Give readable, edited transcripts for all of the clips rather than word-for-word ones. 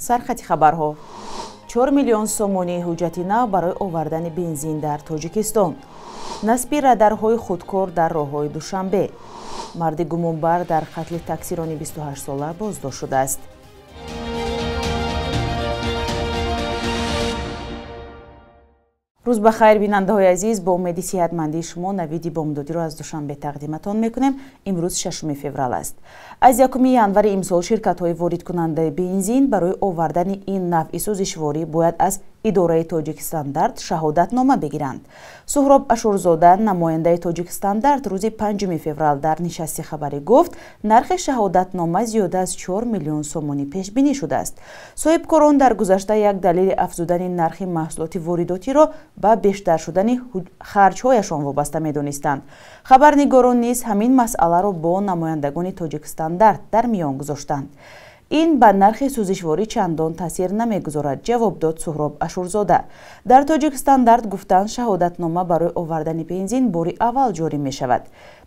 Сархати хабарҳо. 4 миллион сомонӣ ҳуҷҷати нав барои овардани бензин дар Тоҷикистон. Насби радарҳои худкор дар роҳҳои Душанбе. Марди гумонбар дар қатли таксирони 28-сола боздошт шудааст. Рӯз ба хайр, бинандаҳои азиз, бо умеди сиҳатмандии шумо навиди бомдодиро аз Душанбе тақдиматон мекунем. Имрӯз 6 феврал аст. Аз 1 январи имсол ширкатҳои воридкунандаи бензин барои овардани ин навъи сӯзишворӣ бояд аз идораи Тоҷикстандарт шаҳодатнома бигиранд. Суҳроб Ашурзода, намояндаи Тоҷикстандарт, рӯзи 5 феврал дар нишасти хабарӣ гуфт, нархи шаҳодатнома зиёда аз 4 миллион сомонӣ пешбинӣ шудааст. Соҳибкорон дар гузашта як далели афзудани нархи маҳсулоти воридотиро ба бештар шудани харҷҳояшон вобаста медонистанд. Хабарнигорон низ ҳамин масъаларо бо намояндагони Тоҷикстандарт дар миён гузоштанд. Ин ба нархи сӯзишворӣ чандон таъсир намегузорад, ҷавоб дод Суҳроб Ашурзода. Дар Тоҷикстандарт гуфтанд, шаҳодатнома барои овардани бензин бори аввал ҷорӣ мешавад.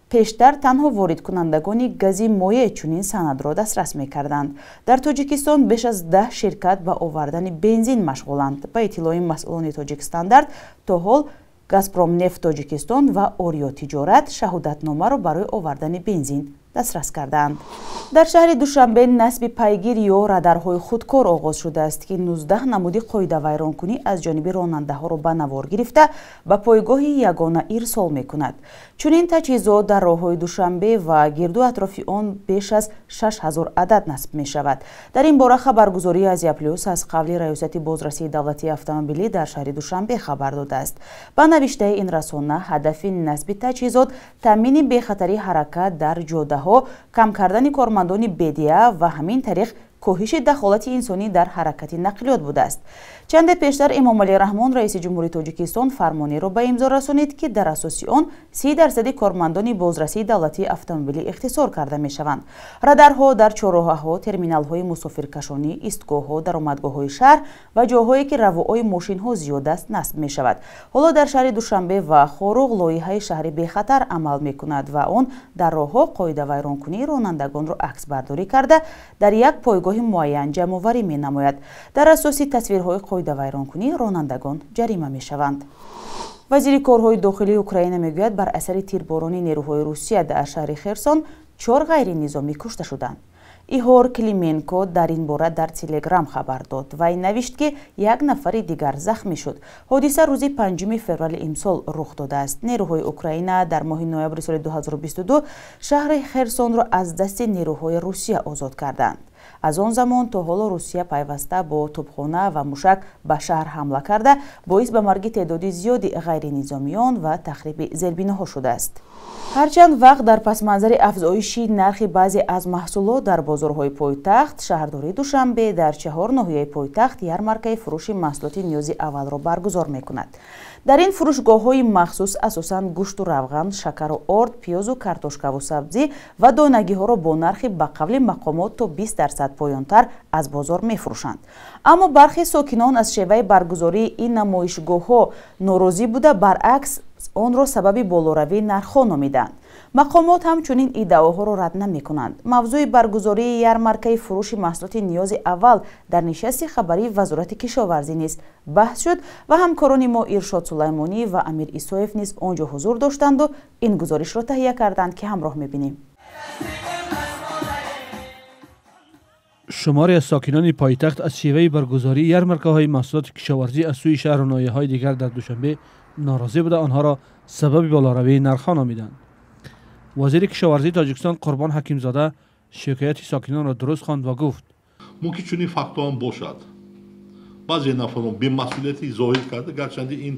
Пештар танҳо воридкунандагони гази моеъ чунин санадро дастрас мекарданд. Дар Тоҷикистон беш аз 10 ширкат ба овардани бензин машғуланд. Ба иттилои масъулони Тоҷикстандарт, то ҳол Газпромнефт Тоҷикистон ва Ориё Тиҷорат шаҳодатномаро барои овардани бензин дастрас кардаанд. Дар шаҳри Душанбе насби пайгир ё радарҳои худкор оғоз шудааст, ки 19 намуди қоидавайронкунӣ аз ҷониби ронандаҳоро ба навор гирифта ба пойгоҳи ягона ирсол мекунад. Чунин таҷҳизот дар роҳҳои Душанбе ва гирду атрофи он беш аз 6000 адад насб мешавад. Дар ин бора хабаргузории Азия Плюс аз қавли Раёсати бозрасии давлатии автомобилӣ дар шаҳри Душанбе хабар додааст. Ба навиштаи ин расона, ҳадафи насби таҷҳизот таъмини бехатарии ҳаракат дар ҷодаҳо, кам кардани кормандони бедия ва ҳамин тариқ коҳиши дахолати инсонӣ дар ҳаракати нақлиёт будааст. Чанде пештар Эмомалӣ Раҳмон, раиси ҷумҳури Тоҷикистон, фармонеро ба имзо расонид, ки дар асоси он 30% кормандони бозрасии давлатии автомобилӣ ихтисор карда мешаванд. Радарҳо дар чорроҳаҳо, терминалҳои мусофиркашонӣ, истгоҳҳо, даромадгоҳҳои шаҳр ва ҷойҳое ки равоъои мошинҳо зиёд аст насб мешавад. Ҳоло дар шаҳри Душанбе ва Хоруғ лоиҳаи шаҳри бехатар амал мекунад ва он дар роҳҳо қоидавайронкунии ронандагонро аксбардорӣ карда дар як пойгоҳи муайян ҷамъоварӣ менамояд. Дар асоси тасвирҳои қоидавайронкунӣ ронандагон ҷарима мешаванд. Вазири корҳои дохилии Украина мегӯяд, бар асари тирборони нерӯҳои Русия дар шаҳри Херсон 4 ғайринизомӣ кушта шуданд. Иҳор Клименко дар ин бора дар Телеграм хабар дод. Вай навишт, ки як нафари дигар захмӣ шуд. Ҳодиса рӯзи 5 феврали имсол рух додааст. Нерӯҳои Украина дар моҳи ноябри соли 2022 шаҳри Херсонро аз дасти нерӯҳои Русия озод карданд. Аз он замон то ҳоло Русия пайваста бо тӯбхона ва мушак ба шаҳр ҳамла карда, боис ба марги теъдоди зиёди ғайринизомиён ва тахриби зербиноҳо шудааст. Ҳарчанд вақт дар пасманзари афзоиши нархи баъзе аз маҳсулот дар бозорҳои пойтахт, шаҳрдории Душанбе дар 4 ноҳияи пойтахт ярмаркаи фурӯши маҳсулоти ниёзи аввалро баргузор мекунад. Дар ин фурӯшгоҳҳои махсус асосан гӯшту равған, шакару орд, пиёзу картошкаву сабзӣ ва донагиҳоро бо нархи ба қавли мақомот то 20% поёнтар аз бозор мефурӯшанд. Аммо бархи сокинон аз шеваи баргузории ин намоишгоҳҳо норозӣ буда, баръакс онро сабаби болоравии нархҳо номиданд. Мақомот ҳамчунин иддаоҳоро рад намекунанд. Мавзӯи баргузории ярмаркаи фурӯши маҳсулоти ниёзи аввал дар нишасти хабарии Вазорати кишоварзӣ низ баҳс шуд ва ҳамкорони мо Иршод Сулаймонӣ ва Амир Исоев низ он ҷо ҳузур доштанду ин гузоришро таҳия карданд, ки ҳамроҳ мебинем. Шумори аз сокинони пойтахт аз шеваи баргузории ярмаркаҳои маҳсулоти кишоварзӣ аз сӯи шаҳру ноҳияҳои дигар дар Душанбе норозӣ буда, онҳоро сабаби болоравии нархҳо номиданд. Вазири кишоварзии Тоҷикистон Қурбон Ҳакимзода шикояти сокинонро дуруст хонд ва гуфт: мумкин чунин фактҳо ҳам бошад. Баъзе нафарон бемасъулияти зоҳир карда, гарчанде ин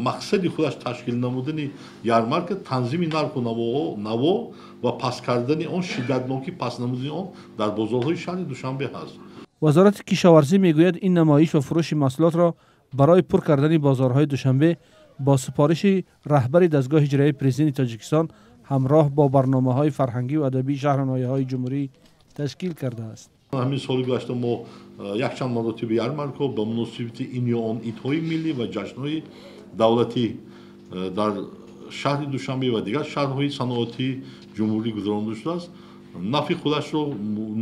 мақсади худаш ташкил намудани ярмарка танзими нарху наво ва паст кардани он, шиддатнокӣ паст намудани он дар бозорҳои шаҳри Душанбе ҳаст. Вазорати кишоварзӣ мегӯяд, ин намоиш ва фурӯши маҳсулотро барои пур кардани бозорҳои Душанбе бо супориши раҳбари дастгоҳи иҷроияи президенти Тоҷикистон ҳамроҳ бо барномаҳои фарҳангӣ ва адабии шаҳру ноҳияҳои ҷумҳурӣ ташкил кардааст. Ҳамин соли гузашта мо якчанд маротиба ярмаркаҳо ба муносибати ин ё он идҳои миллӣ ва ҷашнҳои давлатӣ дар шаҳри Душанбе ва дигар шаҳрҳои саноатии ҷумҳурӣ гузаронида шудааст. нафи худашро,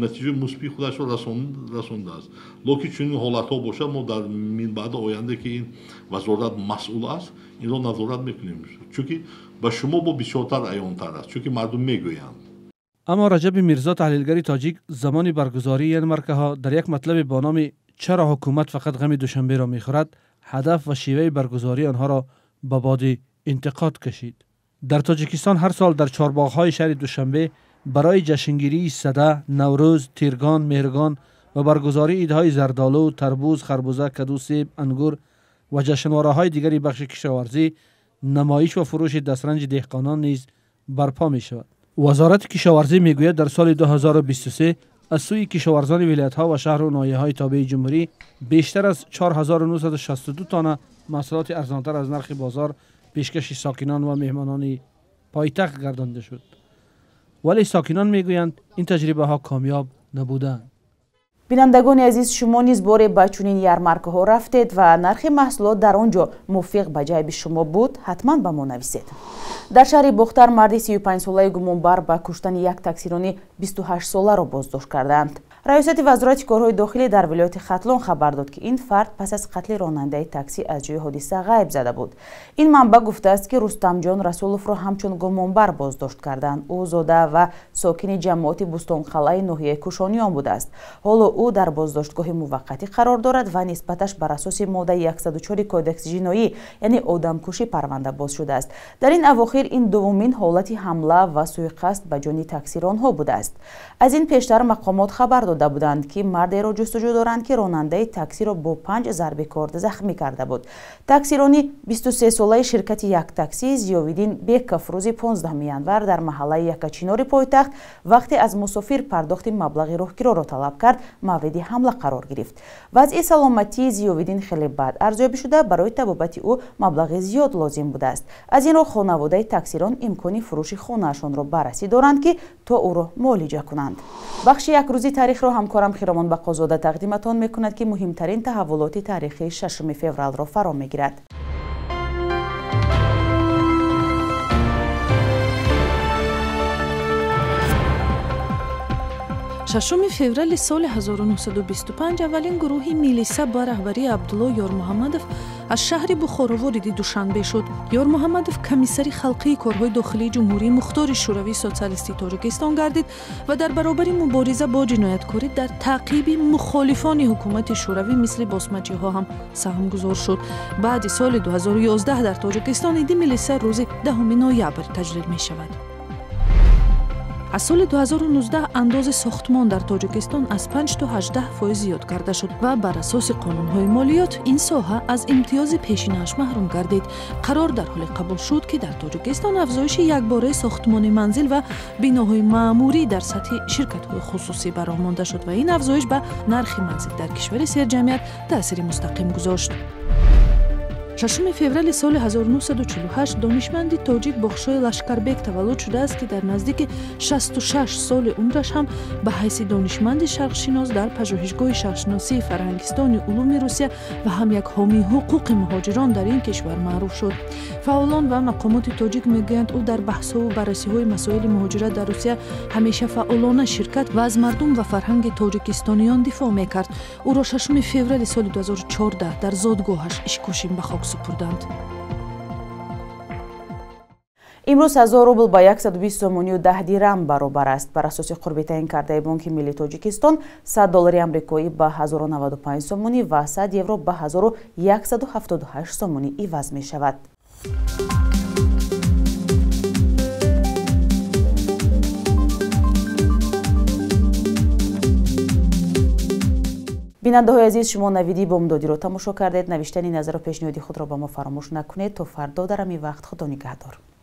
натиҷаи мусбии худашро расондааст. Лекин чунин ҳолатҳо бошад, мо дар минбаъда оянда, ки ин вазорат масъул аст, инро назорат мекунем, чунки ба шумо бо бисёртар аёнтар аст, чунки мардум мегӯянд. Аммо Раҷаби Мирзо, таҳлилгари тоҷик, замони баргузории ярмаркаҳо дар як матлаби бо номи «Чаро ҳукумат фақат ғами Душанберо мехӯрад» ҳадаф ва шеваи баргузории онҳоро ба боди интиқод кашид. Дар Тоҷикистон ҳар сол дар чорбоғҳои шаҳри Душанбе барои ҷашнгирии Сада, Наврӯз, Тиргон, Меҳргон ва баргузории идҳои зардолу, тарбуз, харбуза, каду, себ, ангур ва ҷашнвораҳои дигари бахши кишоварзӣ намоиш ва фурӯши дастранҷи деҳқонон низ барпо мешавад. Вазорати кишоварзӣ мегӯяд, дар соли 2023 аз сӯи кишоварзони вилоятҳо ва шаҳру ноҳияҳои тобеи ҷумҳурӣ бештар аз 4962 тонна маҳсулоти арзонтар аз нархи бозор пешкаши сокинон ва меҳмонони пойтахт гардонда шуд. Вале сокинон мегӯянд, ин таҷрибаҳо комёб набуданд. Бинандагони азиз, шумо низ боре ба чунин ярмаркаҳо рафтед ва нархи маҳсулот дар он ҷо мувофиқ ба ҷайби шумо буд? Ҳатман ба мо нависед. Дар шаҳри Бохтар марди 35-солаи гумонбар ба куштани як таксирони 28-соларо боздошт кардаанд. Раёсати вазорати корҳои дохилӣ дар вилояти Хатлон хабар дод, ки ин фард пас аз қатли ронандаи таксӣ аз ҷои ҳодиса ғайб зада буд. Ин манбаъ гуфтааст, ки Рустамҷон Расуловро ҳамчун гумонбар боздошт карданд. Ӯ зода ва сокини ҷамоати Бӯстонқалъаи ноҳияи Кӯшониён будааст. Ҳоло ӯ дар боздоштгоҳи муваққатӣ қарор дорад ва нисбаташ бар асоси моддаи 104 кодекси ҷиноӣ, яъне одамкушӣ, парванда боз шудааст. Дар ин авохир ин дуввумин ҳолати ҳамла ва суиқасд ба ҷони таксиронҳо будааст. Аз ин пештар мақомот хабар дода буданд, ки мардеро ҷустуҷӯ доранд, ки ронандаи таксиро бо 5 зарби корд захмӣ карда буд. Таксирони 23-солаи ширкати як таксӣ Зиёвиддин Беков рӯзи 15 январ дар маҳаллаи Якачинори пойтахт вақте аз мусофир пардохти маблағи роҳкироро талаб кард, мавриди ҳамла қарор гирифт. Вазъи саломатии Зиёвиддин хеле бад арзёбӣ шуда, барои табобати ӯ маблағи зиёд лозим будааст. Аз ин рӯ хонаводаи таксирон имкони фурӯши хонаашонро баррасӣ доранд, ки то ӯро муолиҷа кунанд. Бахши якрӯзи таърихро ҳамкорам Хиромон Бақозода тақдиматон мекунад, ки муҳимтарин таҳаввулоти таърихии 6 февралро фаро мегирад. Шашуми феврали соли 1925 аввалин гурӯҳи милиса ба раҳбарии Абдулло Ёрмуҳаммадов аз шаҳри Бухоро вориди Душанбе шуд. Ёрмуҳаммадов комиссари халқии корҳои дохилии Ҷумҳурии Мухтори Шӯравии Социалистии Тоҷикистон гардид ва дар баробари мубориза бо ҷинояткорӣ дар таъқиби мухолифони ҳукумати шӯравӣ мисли босмачиҳо ҳам саҳмгузор шуд. Баъди соли 2011 дар Тоҷикистон иди милиса рӯзи 10 ноябр таҷлил мешавад. Аз соли 2019 андози сохтмон дар Тоҷикистон аз 5 то 18% зиёд карда шуд ва бар асоси қонунҳои молиёт ин соҳа аз имтиёзи пешинааш маҳрум гардид. Қарор дар ҳоле қабул шуд, ки дар Тоҷикистон афзоиши якбораи сохтмони манзил ва биноҳои маъмурӣ дар сатҳи ширкатҳои хусусӣ ба роҳ монда шуд ва ин афзоиш ба нархи манзил дар кишвари серҷамъият таъсири мустақим гузошт. 6 феврали соли 1948 донишманди тоҷик Бохшои Лашкарбек таваллуд шудааст, ки дар наздики 66 соли умраш ҳам ба ҳайси донишманди шарқшинос дар пажӯҳишгоҳи шарқшиносии Фарҳангистони улуми Русия ва ҳам як ҳомии ҳуқуқи муҳоҷирон дар ин кишвар маъруф шуд. Фаъолон ва мақомоти тоҷик мегӯянд, ӯ дар баҳсҳову баррасиҳои масоили муҳоҷират дар Русия ҳамеша фаъолона ширкат ва аз мардум ва фарҳанги тоҷикистониён дифоъ мекард. Ӯро 6 феврали соли 2014 дар зодгоҳаш Ишкошим ба хок супурданд. Имрӯз 1000 рубл ба 120 сомонию 10 дирам баробар аст. Бар асоси қурби таъин кардаи Бонки Миллии Тоҷикистон, 100 доллари амрикоӣ ба 1095 сомонӣ ва 100 евро ба 1178 сомонӣ иваз мешавад. Бинандаҳои азиз, шумо навиди бомдодиро тамошо кардед. Навиштани назару пешниҳоди худро ба мо фаромӯш накунед. То фардо дар ҳамин вақт, Худо нигаҳдор.